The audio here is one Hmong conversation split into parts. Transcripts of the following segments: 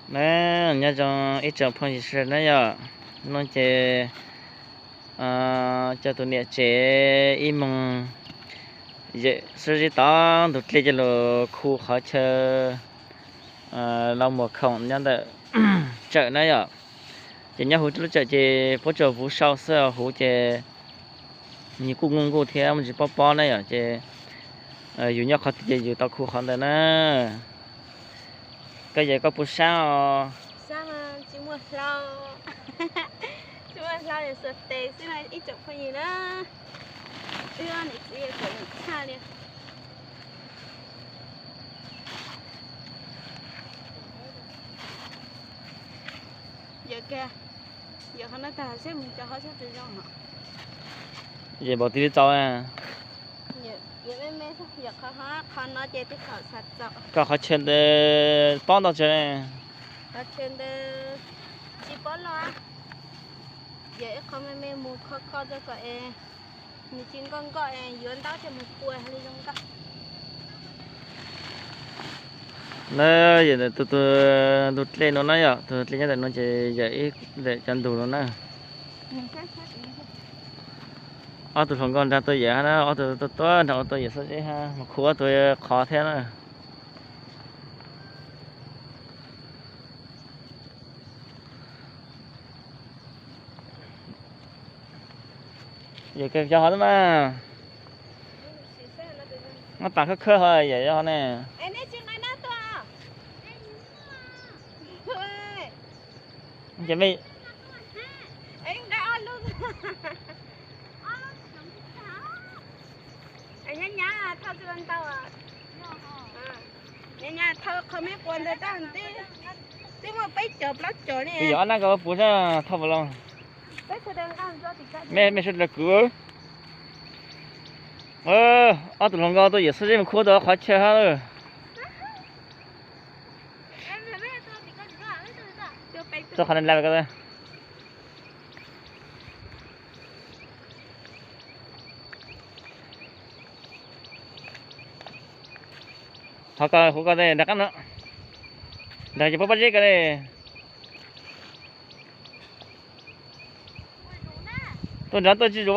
Na, nyob zoo ib tsoom phooj ywg sawv daws na yom. Hnub no ces coj tus niam tsev ib moog yawm sab zeb tom ntug dlej coj lug khu qhov chaw lau muas khoom nyob ntawm tsawm na yom. Ces nyob huv lub tsawm ces puab tsuas vuv sau xwb, huv ces nws kuj nkuj nkuj thiab muaj ntsis pob pob na yom. Ces yus nyob qhov twg ces yus tau khu qhov ntawd na. Koj yawm koj puas sab os? Tsis muaj hlau, tsis muaj hlau, yog xuas tes xwb na ib tsoom phooj ywg na. Wb niam txiv yawm txawm nim tshaj li. Yawm kiag, yawm qhov no tag seb mus cov hauv sab pes zoo hos. Yawm npaum twg li txaus? Yawm me me, yawm qhov, qhov no ces twb txaus xav txaus. Koj qhov chaw ntawd pob ntau tsawg? Qhov chaw ntawd tsis pob loj, yawm ib qho me me mus kho kho rau kom es nws tsis nkoj nkoj es yuav ntaub coj mus pua li zoo nkauj. Na, yawm ntawm tus, tus ntug dlej no na yom, tus dlej nyob ntawm no ces yawm ib ntawm cov ntug no na. Ob tug hluas nkauj nrog tuaj yawm hab na, ob tug tuaj tuaj nrog ua tuaj yawm xab zeb hab, mus khu ob tug qhov thiab na. Yawm kiag cov hov na mas. Muab tas khawb khawb hov yawm cov hov ne. Ces mej Nyab nyab thauj tsis ntau, nyab nyab thauj qhov me quas ntawd tab twb muaj peb cov plaub cov li. Yog ob nab ko puas sab thauj puas los? Mej sawv daws kwv. Ob tug hluas nkauj tuaj yawm xab zeb mus khu tau qhov chaw hab lawm. Tuaj qhov no lawm ko. Thov koj huv koj tej nrag qaab no, nrag ces puab pob zeb ko li. Tuaj nrag tuaj tsis zuj.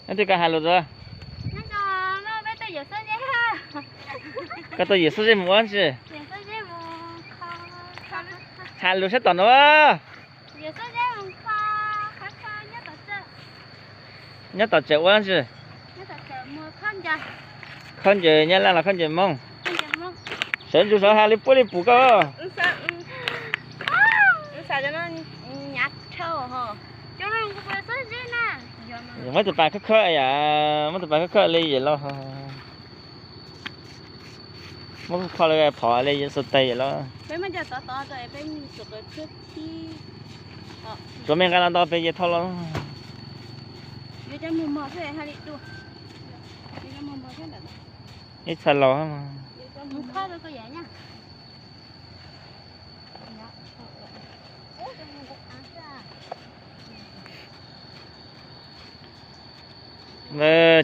Neb twb koj has lus a? Koj tuaj yawm xab zeb mus ua tsi? Has lus sab tom no. Nyob tom tsawm ua tsi? Khaub ncaws Nyab Laj los khaub ncaws Hmoob? Sawv ntsug sawv has li puab li pum koj. Muab tus pas khawb khawb, muab tus pas khawb khawb li yawm los, muab khawb khawb li phom li yawm xav tes yawm los. Tsuav me nqaij los nto pem ces thauj los. Ib txha laus.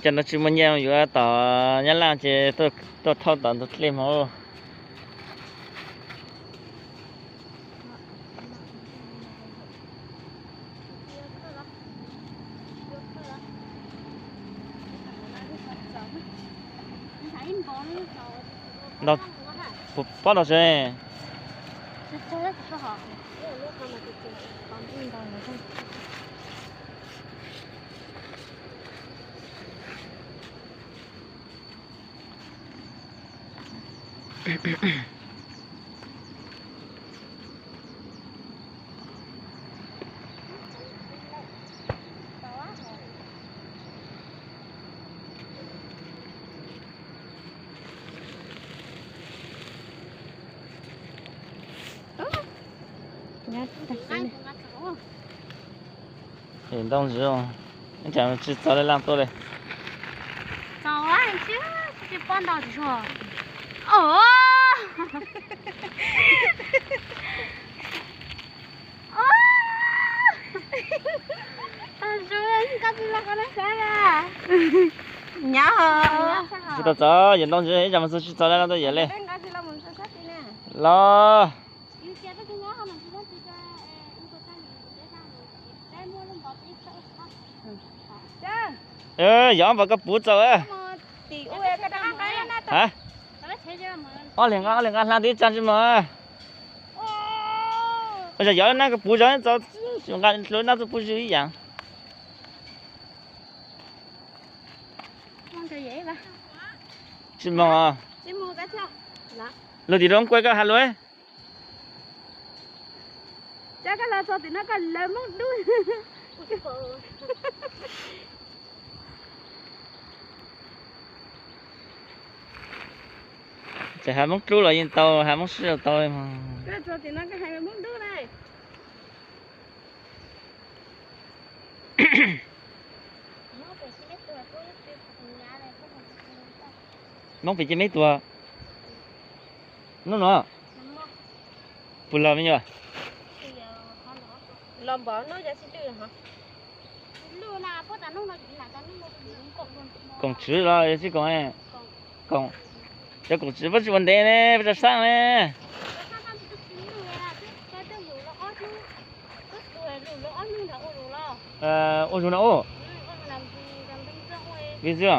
Cov no tsis muaj nyiaj yuav tom Nyab Laj ces tuaj thauj tom ntug dlej hmo. Pob no tsev. Ntoo ntsis, cas tsis txaus li laj tuaj li. Tau txog yawm ntoo ntsis ib tsam mas txog tsis txog lawm no tau yawm le. Los. Yog ob npawg koj puv txaus. Ha, ob leeg nqa, ob leeg nqa hla tib tsa tsis mog. Ua yog nab koj puv zog txaus, nqa lub nab tuaj puv zog ib yam. Tsis mog. Luag tim roob kuaj koj has lus. Ces has Hmoob Dlub los yeej tau, has Hmoob Sib los tau li mog. Hmoob pem ces me tuag. Hnub no puas los me nyuam? Koom tswv los tsis koom? Koom, cov koom tswv puab tsis ua ntev ne, puab tso xab ne. Ua zug no ua. Vij Xwb.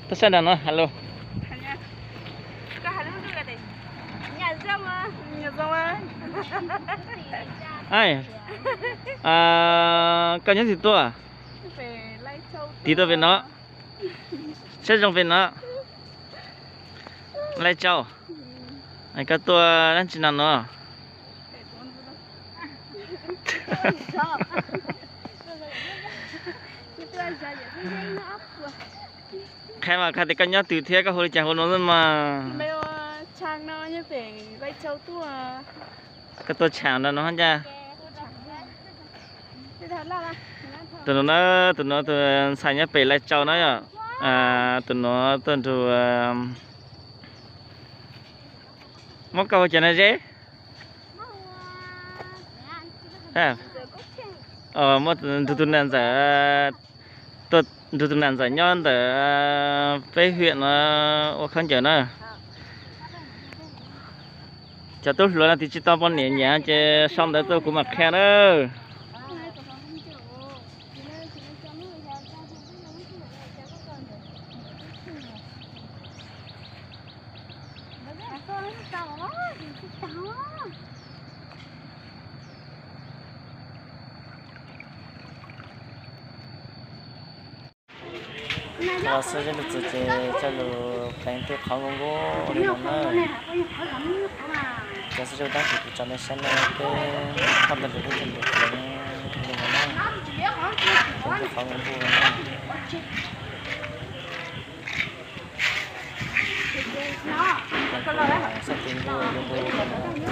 Tuaj sab nram no, hello. Koj nyob twg tuaj? Tig tuaj pem no, saib zoo pem no. Laij Tsau, koj tuaj dab tsi no no? Qhia mas, qhia tias koj nyob twg thiab koj hu li cas hu no xwb mas. Koj tuaj tsham no no ncaj. Tus no na, tus no tus ntxhais nyob pem Laij Tsau na yom. Tus no tuaj nrug, muab koj ua cas na Zeb? Muab nrug tus nam ntxawm, nrug tus nam ntxawm nyob ntawm peb hiam no ua khaub ncaws na. Cov tub hluas no tis tsis tau poj niam nyiam ces sau ntawv tuaj kuv mam qhia na. Los xwb zeb lug txug ces coj lug pleev tej qhov nkuj nkuj li no na. Cov xwb zeb tab sis kuv tso nej saib no peb thoj ntawd lug peb coj lug pleev li no na. Pleev tej qhov nkuj nkuj no na. Sab tes nkuj nkuj li no na.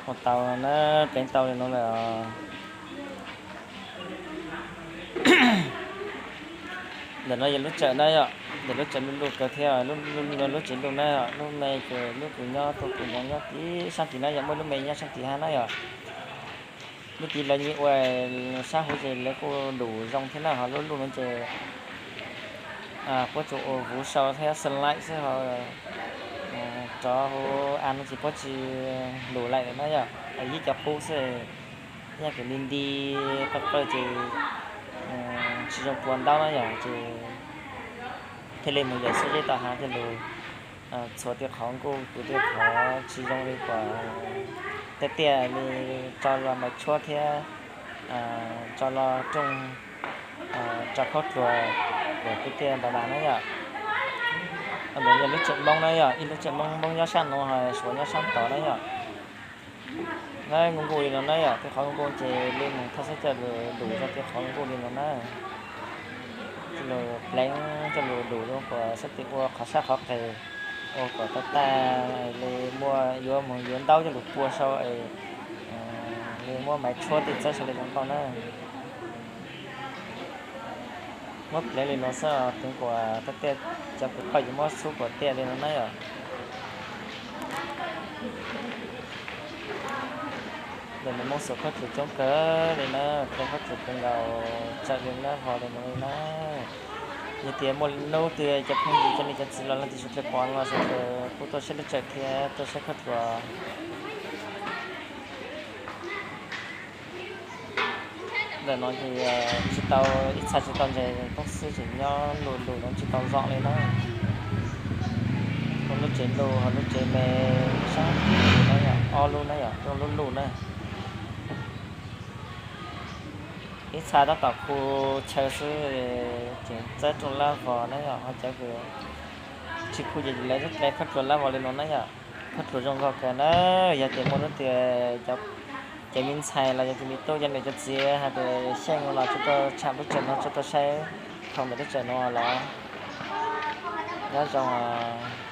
Ua tau na, pleev tau li no lawm. Ntawm no yog lub tsawm na yom, ntawm lub tsawm luj luj kawg thiab, lub tsev luj na yom, lub me ces lub kuv nyob tuaj kuv nyob nyob tim sab tim na yom, muaj lub me nyob sab tim hab na yom. Lub tid lawv nyiam ua sab huv ces lawv kuj dum zoo thiab na, ho lub luj no ces puab tsuas ua vuv sau thiab xeeb laim xwb ho rov huv av no ces puab tsis dum laim lawm na yom, yib cov qub xwb. Yog kev li nti qawj qawj ces tsis zoo pua ntaub na yom, ces thiaj li mus yawm xwb zeb tau hav thiaj lug txhuav tej qhov nkuj, kwv tej qhov tsis zoo li kom tej tiaj li tso los maim tshuab thiab tso los rooj, tso khaub dluag, kwv tej tiaj nta na yom. Ntawd yog lub tsawm Moob na yom, ib lub tsawm Moob, Moob nyob sab nuav ho Suav nyob sab tod na yom. Na nkuj nkuj li no na yom, tej qhov nkuj nkuj ces li mus thaj xab coj lug dum rau tej qhov nkuj nkuj li no na. Lug pleev coj lug dum zoo kom sab tim ua qhov sab qhov qes, ua kom tau tag li muaj yuav moog yuav ntaub coj lug pua sau es li muab maiv tshuab tim txawb sau li zoo nkauj na. Muab pleev li nuav xwb, pleev kuas tag tiaj, cov kws qoj yuav muab xub kuas tiaj li nuav na yom. Ntawm Moob Xus khaub tshub coob kawg li na, pleev khaub tshub kawg nkaus, tsawm li lab vog li nuav li na. Yog tias muaj nub twg cov phooj ywg cov niam cov txiv los leej twg tsis tau pom los sawv daws kuj tuaj saib lub tsheb thiab tuaj saib khaub tshub. Ntawm no ces tsis tau, ib txha tsis tau ntses toob xwb, tseem nyob lug lug no tsis tau zoo li na. Ua lub tsev lug ho lub tsev me sab tim no yog ob lub na yom, rooj lub lug na. Ib txha tab tom khu chaw xwb, tseem txawb rooj lab vog na yom, ho cov kws tsis khu ces lawv pleev khaub tshub lab vog li no na yom. Khaub tshub zoo nkauj kawg na. Yog tias muaj nub twg cov me ntxhais los yog cov me tub cov niam cov txiv hais tias xyeej los tsuas tuaj tsham lub tsev no, tsuas tuaj saib thaum ntawm lub tsev no los nyob zoo os.